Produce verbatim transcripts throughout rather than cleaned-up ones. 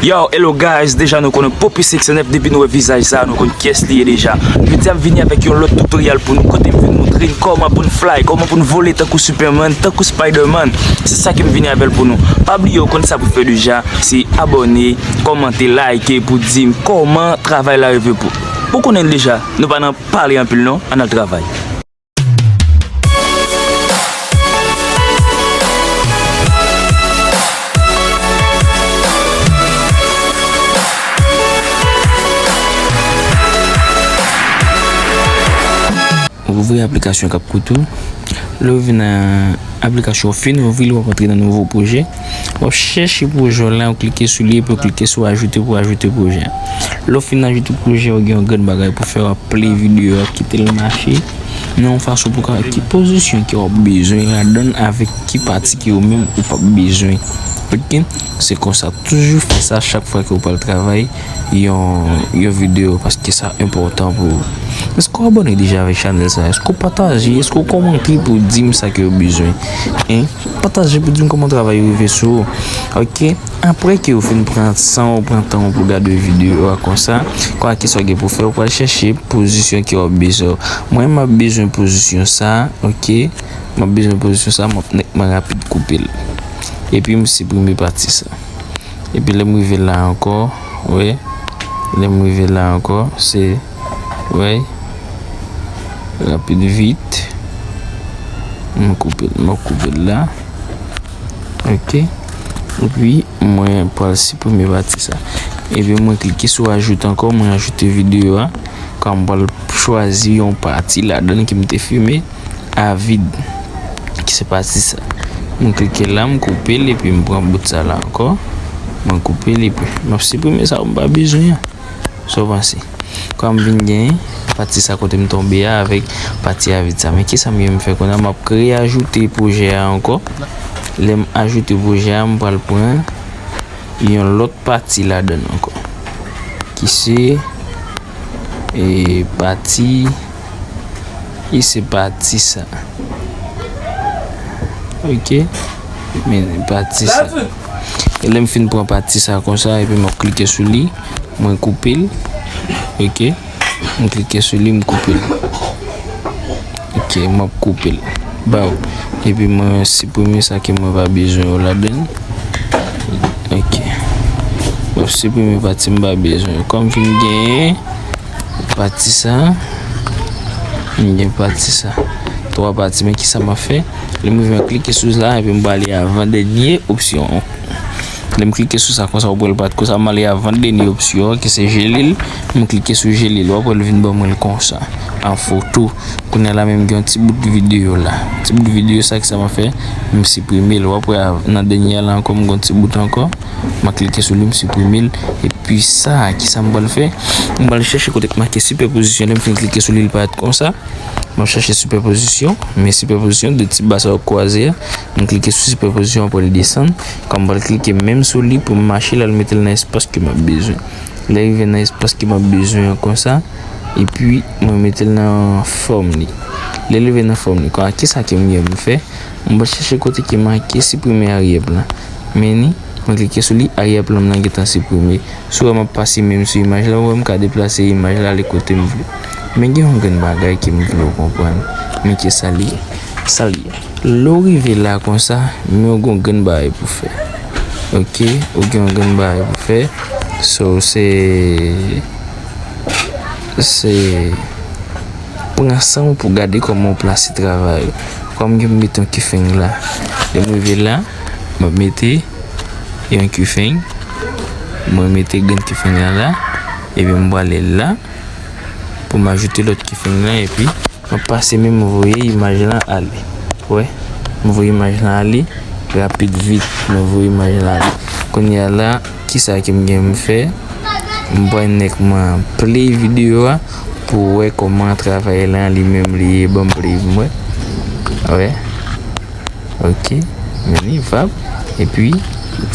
Yo, hello guys, deja nou konnen Poppy senk san nèf, depi nou wè vizaj sa, nou konn kiyès li ye deja. Jodi a m vini avèk yon lòt tutorial pou nou, kote m vin montre n kòman pou n fly, kòman pou n vole tankou Superman, tankou Spiderman. Se sa ke m vini avè l pou nou. Pa bliye, ou konn sa pou fè deja, se abòne, kòmante, like pou di m kòman travay la rive pou. Ou konnen l deja, nou pa nan pale anpil non, ann al travay. Ou ouvri aplikasyon k ap koute w. Lè w vin nan aplikasyon w fin ouvri l, w ap antre nan nouvo pwojè. W ap chèche pwojè w la, w klike sou li, epi w klike sou ajoute pou ajoute pwojè a. Lè w fin ajoute pwojè, w gen yon grenn bagay pou fè, w ap play videyo a, kite l mache nan yon fason pou ka wè ki pozisyon ke w ap bezwen ladan l avèk ki pati ke ou menm ou p ap bezwen. Oke? Se konsa. Toujou fè sa chak fwa ke w pral travay yon, yon videyo, paske sa enpòtan pou ou. Èske w abòne deja avèk chanèl sa? Èske w pataje? Èske w kòmante pou di m sa ke w bezwen? Hein? Pataje pou di m kòman travay yo rive sou ou. Oke? Apre ke w fin pran san w, pran tan w pou gade videyo a konsa, konsa kisa w gen pou fè, w pral chèche pozisyon ke w ap bezwen. Mwen, m ap bezwen pozisyon sa, oke? M ap bezwen pozisyon sa, m ap nètman rapid koupe l. Epi m siprime pati sa. Epi lè m rive la ankò, wè. Lè m rive la ankò, se, wè. Rapid vit. M koupe l, m ap koupe l la. Oke. Epi mwen pral siprime pati sa. Epi mwen klike sou ajoute ankò, mwen ajoute videyo a. Kan m pral chwazi yon pati ladan l ke m te filme a vid. Ki se pati sa. Mwen klike la, m koupe l, epi m pran bout sa la ankò. Mwen koupe l, epi m ap siprime sa m pa bezwen an. Sa w panse? Kwa m vin gen pati sa kote m tonbe a avèk pati a vid sa. Men kisa m gen m fè kounye a? M ap kreye ajoute pwojè a ankò. Lè m ajoute pwojè a, m pral pran yon lòt pati ladan l ankò. Ki se, e, pati, e se pati sa. Oke? Men pati sa. E lè m fin pran pati sa konsa, epi m ap klike sou li, mwen koupe l. Oke? M klike sou li, m koupe l. Oke, m ap koupe l. Baw. Epi mwen siprime sa ke mwen pa bezwen yo ladan l. Oke. M ap siprime pati m pa bezwen yo. Kòm m fin genyen pati sa, m gen pati sa. Twa pati, men kisa m ap fè? Lè m rive, m klike sou sa, epi m prale avan dènye opsyon an. Lè m klike sou sa konsa, ou pral pa t konsa, m ale avan dènye opsyon an, ki se jele l. M klike sou jele l, w ap wè l vin ban mwen l konsa, an foto. Kounye a la menm gen yon ti bout videyo la. Ti bout videyo sa, kisa m ap fè? M siprime l, w ap wè av-, nan dènye a la ankò, m gen yon ti bout ankò. M ap klike sou li, m siprime l. Epi sa, kisa m pral fè? M pral chèche kote k make sipèpozisyon. Lè m fin klike sou li, l parèt konsa. M ap chèche sipèpozisyon, men sipèpozisyon de ti ba sa yo kwaze a. M klike sou sipèpozisyon, apre l desann. Kòm m pral klike menm sou li pou m mache l al mete l nan espas ke m ap bezwen. Lè l rive nan espas ke m ap bezwen an konsa, epi mwen mete l nan fòm li. Lè l rive nan fòm li, kòman, kisa ke m gen pou m fè? M pral chèche kote ki make siprime aryè plan. Men ni, mwen klike sou li, aryè plan m nan gentan siprime. Si w wè m ap pase menm sou imaj la, ou wè m ka deplase imaj la ale kote m vle. Men gen yon grenn bagay ke m vle w konprann. Men ki sa li ye. Sa li ye. Lè w rive la konsa, men w gen yon grenn bagay pou fè. Oke, ou gen yon grenn bagay pou fè. So, se, se pran san w pou gade kòman w plase travay ou. Kòm gen m mete yon kifeng la. Lè m rive la, m ap mete yon kifeng. Mwen mete grenn kifeng la la. Epi m prale la. Pou m ajoute lòt kifeng lan. Epi m ap pase men m voye imaj lan ale. Wè. M voye imaj lan ale. Rapid vit. M voye imaj lan ale. Kounye a la, kisa ke m gen m fè? M pral nètman play videyo a pou wè kòman travay lan li menm li ye. Ban m play pou m wè. Wè. Oke. Men li vap. Epi,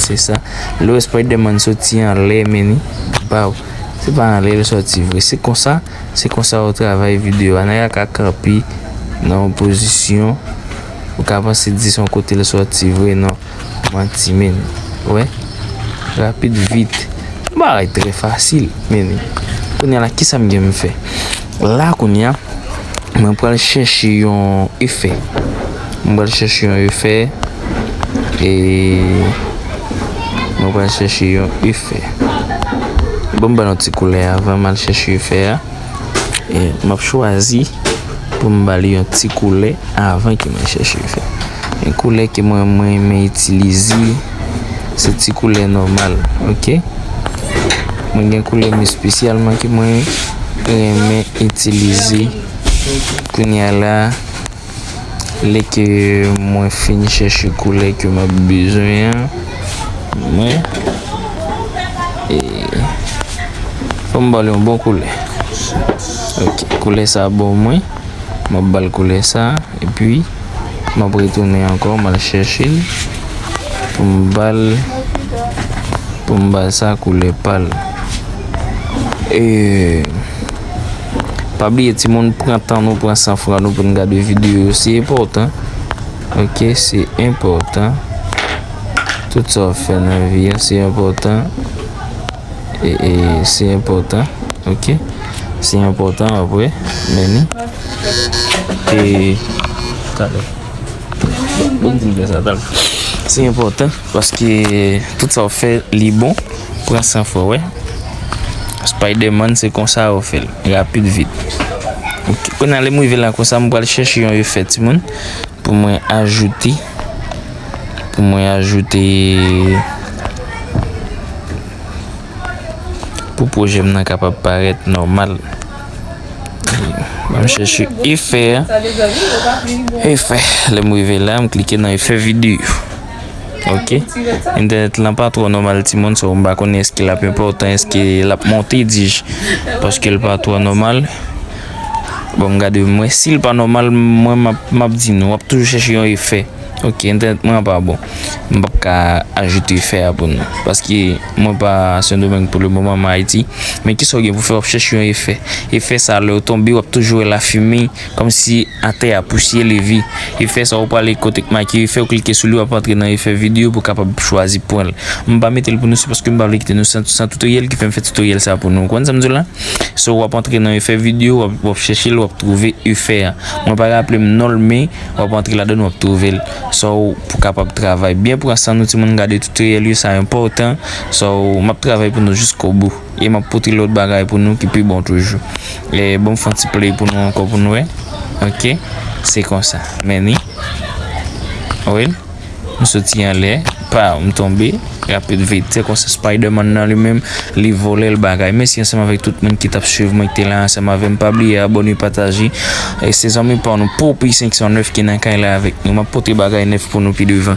se sa. Lè w wè Spider-Man soti anlè, men li, baw. Se pa anlè l soti vre. Se konsa, se konsa yo travay videyo a. Nèg la ka kanpe nan yon pozisyon. Ou ka panse di se yon kote l soti vre, non. Manti, men. Wè. Rapid vit. Bagay trè fasil, men kounye a la, kisa m gen m fè? La, kounye a, mwen pral chèche yon efè. Mwen pral chèche yon efè. E mwen pral chèche yon efè. Bon, m ba nou ti koulè avan m al chèche efè a. E m ap chwazi pou m ba li yon ti koulè avan ke mwen chèche efè. Yon koulè ke mwen, mwen renmen itilize, se ti koulè nòmal, oke? Mwen gen koulè m espesyalman ke mwen renmen itilize. Kounye a la, lè ke mwen fin chèche koulè ke m ap bezwen an, mwen, e, fò m ba l yon bon koulè. Oke, koulè sa bon mwen. M ap ba l koulè sa, epi m ap retounen ankò, m al chèche l pou m ba l, pou m ba sa koulè pa l. E, pa bliye, timoun, pran tan nou, pran san fwa nou pou n gade videyo yo. Se enpòtan. Oke, se enpòtan. Tout sa w ap fè nan vi a, se enpòtan. E, e, se enpòtan, oke? Se enpòtan, apre, men ni. E, talè. Bon, bon, di m fè sa, talè. Se enpòtan, paske tout sa w fè, li bon. Pran san fwa, wè. Spider-Man, se konsa yo fè l. Rapid, vit. Oke. Kounye a, lè m rive la konsa, m pral chèche yon efè, timoun, pou mwen ajoute, pou mwen ajoute, pou pwojè m nan kapab parèt nòmal. Ban m chèche efè a. Efè. Lè m rive la, m klike nan efè videyo. Oke. Entènèt lan pa twò nòmal, timoun, so m pa konnen èske l ap enpòtan, èske l ap monte, dij, paske l pa twò nòmal. Bon, m gade, mwen, si l pa nòmal, mwen, m ap, m ap di nou, w ap toujou chèche yon efè. Oke, entènèt mwen an pa bon. M p ap ka ajoute efè a pou nou. Paske mwen pa Sendomeng pou le moman, m Ayiti. Men kisa w gen pou fè, w ap chèche yon efè. Efè sa, lè w tonbe, w ap toujou wè lafimen, kòmsi atè a pousyè leve. Efè sa, w prale kote k make efè, w klike sou li, w ap antre nan efè videyo pou w kapab chwazi pwen l. M pa mete l pou nou, se paske m pa vle kite nou san, san tutoriel ki fè m fè tutoriel sa pou nou. Ou konn sa m di w la? So, w ap antre nan efè videyo, w ap, w ap chèche l, w ap twouve efè a. Mwen pa raple m non l, men w ap antre ladan l, w ap twouve l. So, pou kapab travay byen, pran san nou, timoun, gade tutoriel yo, sa enpòtan. So, m ap travay pou nou jiskobou. E m ap pote lòt bagay pou nou ki pi bon toujou. E bon, m fè yon ti play pou nou ankò pou nou wè. Oke? Se konsa. Men ni. Wi. M soti anlè, pa, m tonbe, rapid vit. Se konsa Spider-Man nan li menm, li vole l bagay. Mèsi ansanm avèk tout moun ki t ap swiv mwen, ki te la ansanm avè m. Pa bliye abòne, pataje. E se zanmi pa nou, Popi senk san nèf ki nan kay la avèk nou. M ap pote bagay nèf pou nou pi devan.